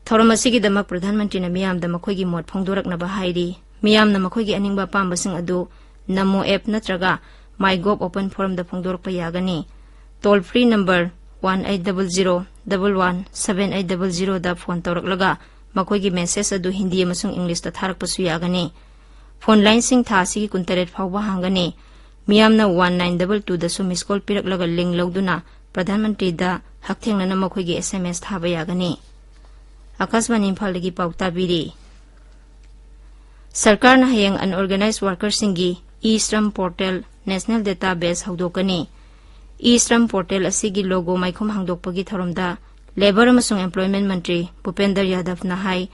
ꯊꯧꯔꯝ ꯑꯁꯤꯒꯤꯗꯃꯛ ꯄ꯭ꯔꯙꯥꯟ ꯃꯟꯇ꯭ꯔꯤꯅ ꯃꯤꯌꯥꯝꯗ ꯃꯈꯣꯏꯒꯤ ꯃꯣꯠ ꯐꯣꯡꯗꯣꯔꯛꯅꯕ ꯍꯥꯏꯔꯤ꯫ ꯃꯤꯌꯥꯝꯅ ꯃꯈꯣꯏꯒꯤ ꯑꯅꯤꯡꯕ ꯑꯄꯥꯝꯕꯁꯤꯡ ꯑꯗꯨ ꯅꯃꯣ ꯑꯦꯞ ꯅꯠꯇ꯭ꯔꯒ ꯃꯥꯏ ꯒꯣꯚ ꯑꯣꯄꯟ ꯐꯣꯔꯝꯗ ꯐꯣꯡꯗꯣꯔꯛꯄ ꯌꯥꯒꯅꯤ꯫ Toll free number one eight double zero double one seven eight double zeroꯗ ꯐꯣꯟ ꯇꯧꯔꯛꯂꯒ ꯃꯈꯣꯏꯒꯤ ꯃꯦꯁꯦꯖ ꯑꯗꯨ ꯍꯤꯟꯗꯤ ꯑꯃꯁꯨꯡ ꯏꯪꯂꯤꯁꯇ ꯊꯥꯔꯛꯄꯁꯨ ꯌꯥꯒꯅꯤ꯫ ꯐꯣꯟ ꯂꯥꯏꯟꯁꯤꯡ ꯊꯥ ꯑꯁꯤꯒꯤ ꯀꯨꯟꯇꯔꯦꯠ ꯐꯥꯎꯕ ꯍꯥꯡꯒꯅꯤ꯫ ꯃꯤꯌꯥꯝꯅ ꯋꯥꯟ ꯅꯥꯏꯟ ꯗꯕꯜ ꯇꯨꯗꯁꯨ ꯃꯤꯁ ꯀꯣꯜ ꯄꯤꯔꯛꯂꯒ ꯂꯤꯡ ꯂꯧꯗꯨꯅ ꯄ꯭ꯔꯙꯥꯟ ꯃꯟꯇ꯭ꯔꯤꯗ ꯍꯛꯊꯦꯡꯅꯅ ꯃꯈꯣꯏꯒꯤ ꯑꯦꯁ ꯑꯦꯝ ꯑꯦꯁ ꯊꯥꯕ ꯌꯥꯒꯅꯤ꯫ ꯑꯀꯥꯁꯕꯥꯅꯤ ꯏꯝꯐꯥꯜꯗꯒꯤ ꯄꯥꯎ ꯇꯥꯕꯤꯔꯤ꯫ ꯁꯔꯀꯥꯔꯅ ꯍꯌꯦꯡ unorganised ꯋꯥꯔꯀꯔꯁꯤꯡꯒꯤ E ꯁ꯭ꯔꯝ portal national data ꯕꯦꯁ ꯍꯧꯗꯣꯛꯀꯅꯤ꯫ ꯏ ꯁ꯭ꯔꯝ ꯄꯣꯔꯇꯦꯜ ꯑꯁꯤꯒꯤ ꯂꯣꯒꯣ ꯃꯥꯏꯈꯨꯝ ꯍꯥꯡꯗꯣꯛꯄꯒꯤ ꯊꯧꯔꯝꯗ ꯂꯦꯕꯔ ꯑꯃꯁꯨꯡ ꯑꯦꯝꯄ꯭ꯂꯣꯏꯃꯦꯟ ꯃꯟꯇ꯭ꯔꯤ ꯚꯨꯄꯦꯟꯗꯔ ꯌꯥꯗꯕꯅ ꯍꯥꯏ,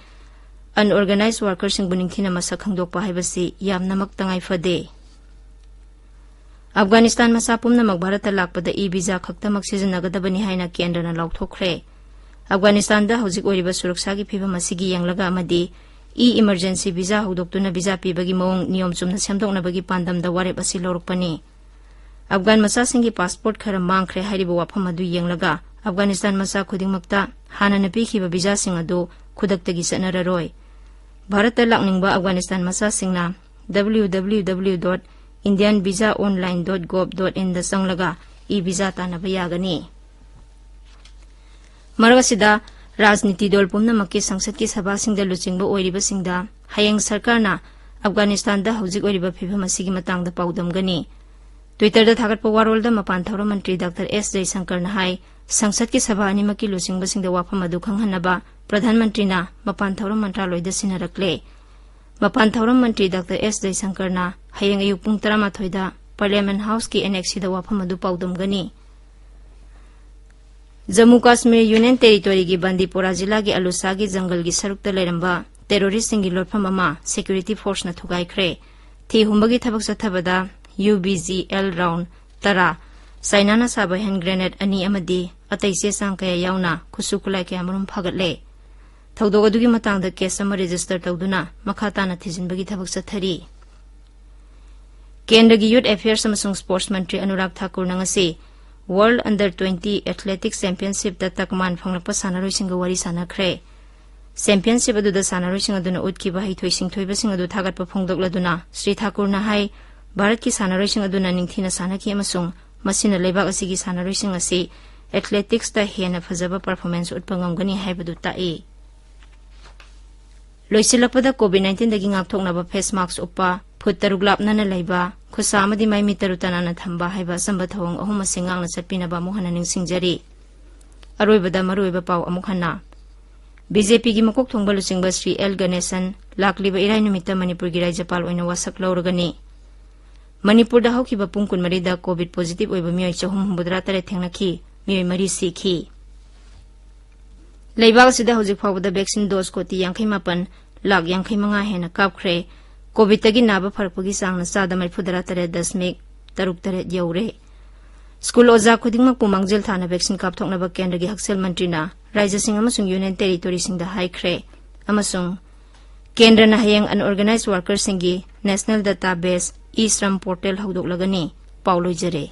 ꯑꯟꯑꯣꯔꯒꯅꯥꯏꯖ ꯋꯥꯔꯀꯔꯁꯤꯡꯕꯨ ꯅꯤꯡꯊꯤꯅ ꯃꯁꯛ ꯈꯪꯗꯣꯛꯄ ꯍꯥꯏꯕꯁꯤ ꯌꯥꯝꯅꯃꯛ ꯇꯉꯥꯏ ꯐꯗꯦ꯫ ꯑꯐꯒꯥꯅꯤꯁꯇꯥꯟ ꯃꯆꯥ ꯄꯨꯝꯅꯃꯛ ꯚꯥꯔꯠꯇ ꯂꯥꯛꯄꯗ ꯏ ꯚꯤꯖꯥ ꯈꯛꯇꯃꯛ ꯁꯤꯖꯤꯟꯅꯒꯗꯕꯅꯤ ꯍꯥꯏꯅ ꯀꯦꯟꯗ꯭ꯔꯅ ꯂꯥꯎꯊꯣꯛꯈ꯭ꯔꯦ꯫ ꯑꯐꯒꯥꯅꯤꯁꯇꯥꯟꯗ ꯍꯧꯖꯤꯛ ꯑꯣꯏꯔꯤꯕ ꯁꯨꯔꯛꯁꯥꯒꯤ ꯐꯤꯕꯝ ꯑꯁꯤꯒꯤ ꯌꯦꯡꯂꯒ ꯑꯃꯗꯤ ꯏ ꯏꯃꯔꯖꯦꯟꯁꯤ ꯚꯤꯖꯥ ꯍꯧꯗꯣꯛꯇꯨꯅ ꯚꯤꯖꯥ ꯄꯤꯕꯒꯤ ꯃꯑꯣꯡ ꯅꯤꯌꯣꯝ ꯆꯨꯝꯅ ꯁꯦꯝꯗꯣꯛꯅꯕꯒꯤ ꯄꯥꯟꯗꯝꯗ ꯋꯥꯔꯦꯞ ꯑꯁꯤ ꯂꯧꯔꯛꯄꯅꯤ꯫ ꯑꯐꯒꯥꯟ ꯃꯆꯥꯁꯤꯡꯒꯤ ꯄꯥꯁꯄꯣꯔꯠ ꯈꯔ ꯃꯥꯡꯈ꯭ꯔꯦ ꯍꯥꯏꯔꯤꯕ ꯋꯥꯐꯝ ꯑꯗꯨ ꯌꯦꯡꯂꯒ ꯑꯐꯒꯥꯅꯤꯁꯇꯥꯟ ꯃꯆꯥ ꯈꯨꯗꯤꯡꯃꯛꯇ ꯍꯥꯟꯅꯅ ꯄꯤꯈꯤꯕ ꯚꯤꯖꯥꯁꯤꯡ ꯑꯗꯨ ꯈꯨꯗꯛꯇꯒꯤ ꯆꯠꯅꯔꯔꯣꯏ꯫ ꯚꯥꯔꯠꯇ ꯂꯥꯛꯅꯤꯡꯕ ꯑꯐꯒꯥꯅꯤꯁꯇꯥꯟ ꯃꯆꯥꯁꯤꯡꯅ www.indianvisaonline.gov.inꯗ ꯆꯪꯂꯒ ꯏ ꯚꯤꯖꯥ ꯇꯥꯟꯅꯕ ꯌꯥꯒꯅꯤ꯫ ꯃꯔꯛ ꯑꯁꯤꯗ, ꯔꯥꯖꯅꯤꯇꯤ ꯗꯜ ꯄꯨꯝꯅꯃꯛꯀꯤ ꯁꯪꯁꯠꯀꯤ ꯁꯚꯥꯁꯤꯡꯗ ꯂꯨꯆꯤꯡꯕ ꯑꯣꯏꯔꯤꯕꯁꯤꯡꯗ ꯍꯌꯦꯡ ꯁꯔꯀꯥꯔꯅ ꯑꯐꯒꯥꯅꯤꯁꯇꯥꯟꯗ ꯍꯧꯖꯤꯛ ꯑꯣꯏꯔꯤꯕ ꯐꯤꯕꯝ ꯑꯁꯤꯒꯤ ꯃꯇꯥꯡꯗ ꯄꯥꯎꯗꯝꯒꯅꯤ꯫ Twitterꯗ ꯊꯥꯒꯠꯄ ꯋꯥꯔꯣꯜꯗ ꯃꯄꯥꯟ ꯊꯧꯔꯝ ꯃꯟꯇ꯭ꯔꯤ ꯗꯥꯛꯇꯔ ꯑꯦꯁ ꯖꯌꯁꯪꯀꯔꯅ ꯍꯥꯏ, ꯁꯪꯁꯠꯀꯤ ꯁꯚꯥ ꯑꯅꯤꯃꯛꯀꯤ ꯂꯨꯆꯤꯡꯕꯁꯤꯡꯗ ꯋꯥꯐꯝ ꯑꯗꯨ ꯈꯪꯍꯟꯅꯕ ꯄ꯭ꯔꯙꯥꯟ ꯃꯟꯇ꯭ꯔꯤꯅ ꯃꯄꯥꯟ ꯊꯧꯔꯝ ꯃꯟꯇ꯭ꯔꯥꯂꯣꯏꯗ ꯁꯤꯟꯅꯔꯛꯂꯦ꯫ ꯃꯄꯥꯟ ꯊꯧꯔꯝ ꯃꯟꯇ꯭ꯔꯤ ꯗꯥꯛꯇꯔ ꯑꯦꯁ ꯖꯌꯁꯪꯀꯔꯅ ꯍꯌꯦꯡ ꯑꯌꯨꯛ ꯄꯨꯡ ꯇꯔꯥꯃꯥꯊꯣꯏꯗ Parliament Houseꯀꯤ ꯑꯦꯅꯦꯛꯁꯤꯗ ꯋꯥꯐꯝ ꯑꯗꯨ ꯄꯥꯎꯗꯝꯒꯅꯤ꯫ ꯖꯝꯃꯨ ꯀꯥꯁꯃꯤꯔ ꯌꯨꯅꯤꯌꯟ ꯇꯦꯔꯤꯇꯣꯔꯤꯒꯤ ꯕꯟꯗꯤꯄꯣꯔꯥ ꯖꯤꯂꯥꯒꯤ ꯑꯂꯨꯁꯥꯒꯤ ꯖꯪꯒꯜꯒꯤ ꯁꯔꯨꯛꯇ ꯂꯩꯔꯝꯕ ꯇꯦꯔꯣꯔꯤꯁ꯭ꯠꯁꯤꯡꯒꯤ ꯂꯣꯠꯐꯝ ꯑꯃ ꯁꯦꯀ꯭ꯌꯨꯔꯤꯇꯤ ꯐꯣꯔꯁꯅ ꯊꯨꯒꯥꯏꯈ꯭ꯔꯦ꯫ ꯊꯤ ꯍꯨꯝꯕꯒꯤ ꯊꯕꯛ ꯆꯠꯊꯕꯗ U B G L round ꯇꯔꯥ, ꯆꯥꯏꯅꯥꯅ ꯁꯥꯕ ꯍꯦꯟ ꯒ꯭ꯔꯦꯅꯦꯗ ꯑꯅꯤ ꯑꯃꯗꯤ ꯑꯇꯩ ꯆꯦ ꯆꯥꯡ ꯀꯌꯥ ꯌꯥꯎꯅ ꯈꯨꯠꯁꯨ ꯈꯨꯠꯂꯥꯏ ꯀꯌꯥꯃꯔꯨꯝ ꯐꯥꯒꯠꯂꯦ꯫ ꯊꯧꯗꯣꯛ ꯑꯗꯨꯒꯤ ꯃꯇꯥꯡꯗ ꯀꯦꯁ ꯑꯃ ꯔꯦꯖꯤꯁꯇꯔ ꯇꯧꯗꯨꯅ ꯃꯈꯥ ꯇꯥꯅ ꯊꯤꯖꯤꯟꯕꯒꯤ ꯊꯕꯛ ꯆꯠꯊꯔꯤ꯫ ꯀꯦꯟꯗ꯭ꯔꯒꯤ ꯌꯨꯊ ꯑꯦꯐꯤꯌꯔꯁ ꯑꯃꯁꯨꯡ ꯁ꯭ꯄꯣꯔꯠꯁ ꯃꯟꯇ꯭ꯔꯤ ꯑꯅꯨꯔꯥꯒ ꯊꯥꯀꯨꯔꯅ ꯉꯁꯤ World Under Twenty Athletics Championshipꯇ ꯇꯀꯃꯥꯟ ꯐꯪꯂꯛꯄ ꯁꯥꯟꯅꯔꯣꯏꯁꯤꯡꯒ ꯋꯥꯔꯤ ꯁꯥꯟꯅꯈ꯭ꯔꯦ꯫ ꯆꯦꯝꯄꯤꯌꯟꯁꯤꯞ ꯑꯗꯨꯗ ꯁꯥꯟꯅꯔꯣꯏꯁꯤꯡ ꯑꯗꯨꯅ ꯎꯠꯈꯤꯕ ꯍꯩꯊꯣꯏ ꯁꯤꯡꯊꯣꯏꯕꯁꯤꯡ ꯑꯗꯨ ꯊꯥꯒꯠꯄ ꯐꯣꯡꯗꯣꯛꯂꯗꯨꯅ ꯁ꯭ꯔꯤ ꯊꯥꯀꯨꯔꯅ ꯍꯥꯏ, ꯚꯥꯔꯠꯀꯤ ꯁꯥꯟꯅꯔꯣꯏꯁꯤꯡ ꯑꯗꯨꯅ ꯅꯤꯡꯊꯤꯅ ꯁꯥꯟꯅꯈꯤ ꯑꯃꯁꯨꯡ ꯃꯁꯤꯅ ꯂꯩꯕꯥꯛ ꯑꯁꯤꯒꯤ ꯁꯥꯟꯅꯔꯣꯏꯁꯤꯡ ꯑꯁꯤ ꯑꯦꯊꯂꯦꯇꯤꯛꯁꯇ ꯍꯦꯟꯅ ꯐꯖꯕ ꯄꯔꯐꯣꯔꯃꯦꯟꯁ ꯎꯠꯄ ꯉꯝꯒꯅꯤ ꯍꯥꯏꯕꯗꯨ ꯇꯥꯛꯏ꯫ ꯂꯣꯏꯁꯤꯜꯂꯛꯄꯗ, ꯀꯣꯚꯤꯗ ꯅꯥꯏꯟꯇꯤꯟꯗꯒꯤ ꯉꯥꯛꯊꯣꯛꯅꯕ ꯐꯦꯁ ꯃꯥꯛꯁ ꯎꯞꯄ, ꯐꯨꯠ ꯇꯔꯨꯛ ꯂꯥꯞꯅꯅ ꯂꯩꯕ, ꯈꯨꯠꯁꯥ ꯑꯃꯗꯤ ꯃꯥꯏ ꯃꯤꯠ ꯇꯔꯨ ꯇꯅꯥꯟꯅ ꯊꯝꯕ ꯍꯥꯏꯕ ꯑꯆꯝꯕ ꯊꯧꯑꯣꯡ ꯑꯍꯨꯝ ꯑꯁꯤ ꯉꯥꯛꯅ ꯆꯠꯄꯤꯅꯕ ꯑꯃꯨꯛ ꯍꯟꯅ ꯅꯤꯡꯁꯤꯡꯖꯔꯤ꯫ ꯑꯔꯣꯏꯕꯗ ꯃꯔꯨꯑꯣꯏꯕ ꯄꯥꯎ ꯑꯃꯨꯛ ꯍꯟꯅ꯫ ꯕꯤ ꯖꯦ ꯄꯤꯒꯤ ꯃꯀꯣꯛ ꯊꯣꯡꯕ ꯂꯨꯆꯤꯡꯕ ꯁ꯭ꯔꯤ ꯑꯦꯜ ꯒꯅꯦꯁꯟ ꯂꯥꯛꯂꯤꯕ ꯏꯔꯥꯏ ꯅꯨꯃꯤꯠꯇ ꯃꯅꯤꯄꯨꯔꯒꯤ ꯔꯥꯖ꯭ꯌꯄꯥꯜ ꯑꯣꯏꯅ ꯋꯥꯁꯛ ꯂꯧꯔꯒꯅꯤ꯫ ꯃꯅꯤꯄꯨꯔꯗ ꯍꯧꯈꯤꯕ ꯄꯨꯡ ꯀꯨꯟꯃꯔꯤꯗ ꯀꯣꯚꯤꯗ ꯄꯣꯖꯤꯇꯤꯚ ꯑꯣꯏꯕ ꯃꯤꯑꯣꯏ ꯆꯍꯨꯝ ꯍꯨꯝꯐꯨꯇꯔꯥ ꯇꯔꯦꯠ ꯊꯦꯡꯅꯈꯤ, ꯃꯤꯑꯣꯏ ꯃꯔꯤ ꯁꯤꯈꯤ꯫ ꯂꯩꯕꯥꯛ ꯑꯁꯤꯗ ꯍꯧꯖꯤꯛ ꯐꯥꯎꯕꯗ ꯚꯦꯛꯁꯤꯟ ꯗꯣꯁ ꯀꯣꯇꯤ ꯌꯥꯡꯈꯩ ꯃꯥꯄꯟ ꯂꯥꯈ ꯌꯥꯡꯈꯩ ꯃꯉꯥ ꯍꯦꯟꯅ ꯀꯥꯞꯈ꯭ꯔꯦ꯫ ꯀꯣꯚꯤꯗꯇꯒꯤ ꯅꯥꯕ ꯐꯔꯛꯄꯒꯤ ꯆꯥꯡꯅ ꯆꯥꯗ ꯃꯔꯤꯐꯨꯇꯔꯥ ꯇꯔꯦꯠ ꯗꯁꯃꯤꯛ ꯇꯔꯨꯛ ꯇꯔꯦꯠ ꯌꯧꯔꯦ꯫ ꯁ꯭ꯀꯨꯜ ꯑꯣꯖꯥ ꯈꯨꯗꯤꯡꯃꯛꯄꯨ ꯃꯥꯡꯖꯤꯜ ꯊꯥꯅ ꯚꯦꯛꯁꯤꯟ ꯀꯥꯞꯊꯣꯛꯅꯕ ꯀꯦꯟꯗ꯭ꯔꯒꯤ ꯍꯛꯁꯦꯜ ꯃꯟꯇ꯭ꯔꯤꯅ ꯔꯥꯖ꯭ꯌꯁꯤꯡ ꯑꯃꯁꯨꯡ ꯌꯨꯅꯤꯌꯟ ꯇꯦꯔꯤꯇꯣꯔꯤꯁꯤꯡꯗ ꯍꯥꯏꯈ꯭ꯔꯦ꯫ ꯑꯃꯁꯨꯡ ꯀꯦꯟꯗ꯭ꯔꯅ ꯍꯌꯦꯡ unorganised workerꯁꯤꯡꯒꯤ National Database E-Shram Portal ꯍꯧꯗꯣꯛꯂꯒꯅꯤ꯫ ꯄꯥꯎ ꯂꯣꯏꯖꯔꯦ꯫